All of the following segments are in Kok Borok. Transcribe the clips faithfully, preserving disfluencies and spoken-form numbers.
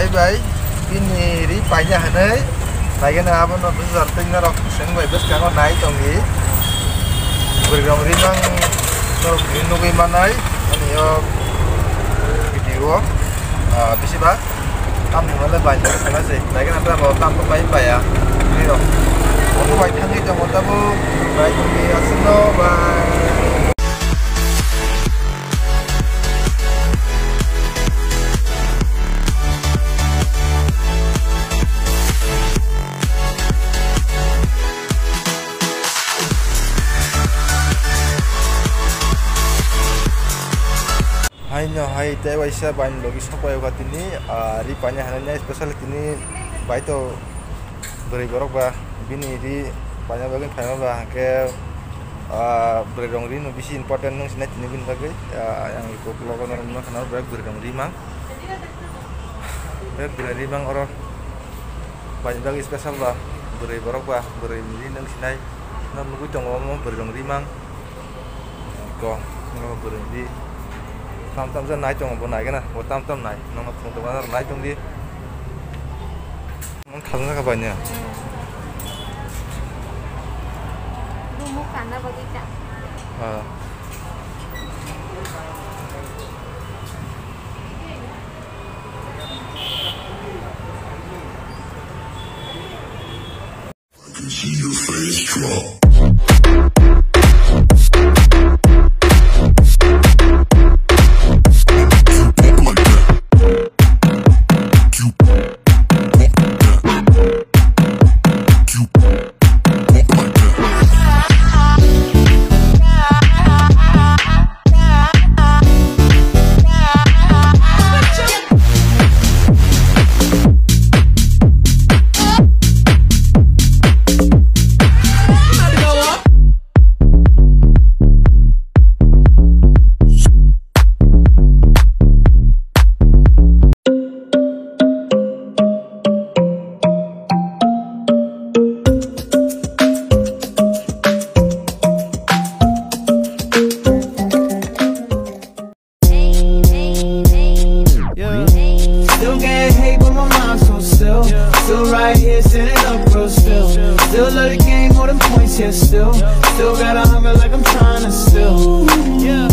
Bai, bini ri paina hwnwi, naigena abono bwsajak twi norok swng bai bwskango nai tongdi. Bwrwi rok ri mang norok ri nugwi manai, ani o video o, ah, bisi ba tamni hwnle bai nugwi sana se, naigena tamo tambo bai paya, ri rok. Omo bai thangwi tongo tabuk, bai tongdi aswkno bai. Haino hai tei waisa bai logi sokbai oga tini, ah, ri paina hanai special tini bai to. Bwrwi borok ba bini ri paina bagwi phaima ba hwnkhe, ah, bwrwi rong ri no bisi important nung sinai tini bini bagwi, ah, yang iko vlog o norok nukha na bwrwi rong ri mang. Bwrwi ri mang oro paina bagwi special ba bwrwi borok ba bwrwi ri nung sinai no nugwi tongo omo bwrwi rong ri mang. Ko, no bwrwi di. Tam tam ja nai tongo bo nai gana, bo tam tam nai. Nang phone to ba nai tong di. Nang khajna ka banya. Rumo kana bagwi ta. Ah. I can see your face drop. Yeah. Still get hate, but my mind's on still. Still right here, sending up, bro, still. Still love the game, more than points, yeah, still. Still got a hunger like I'm trying to still. Yeah.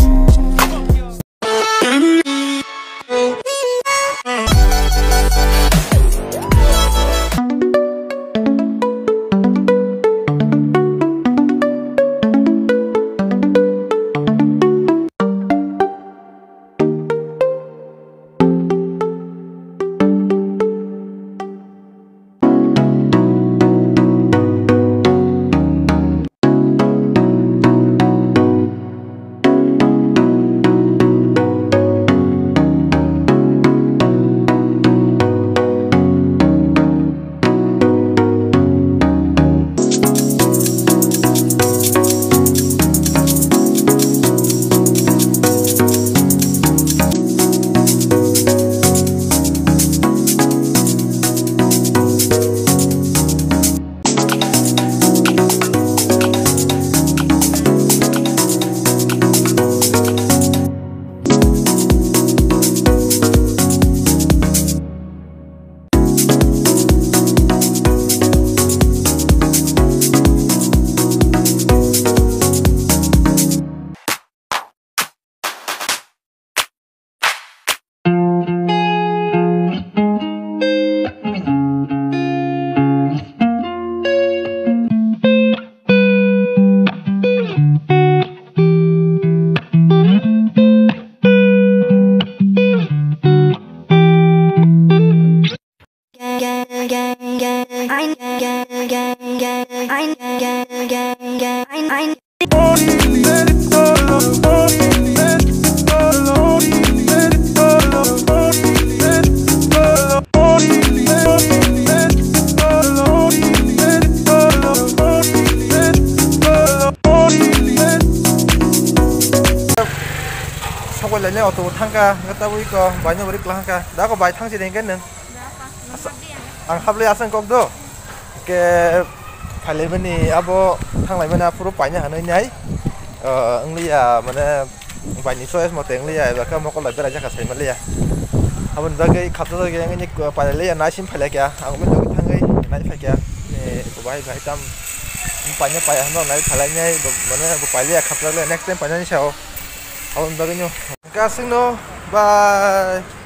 Sokoi lainai auto bo thangkha, hwnkhe tabuk iko baino bwrwi kwlangkha. Da ko bai thangsi de hwnkhe nwng. Asa-, ang hablwi aswk kok do. Hwnkhe phailaimani abo thanglaimani aphuru paina hanwi nai. Ah, wngliya mane baini choice mote wngliya, eba khe mokol bai beraijak kha saimanliya. Aboni bagwi khapjak jagwi ang ini pailaiya, naisim phailai kha. Ang bini logi thangwi nai phai kha. Eh, bo bahai bahai tam paina paiya hwnba nai phailai nai, bo, mane bo pailaiya khapjak le next time painani sao. Aboni bagwi no. Kasing no. Bye.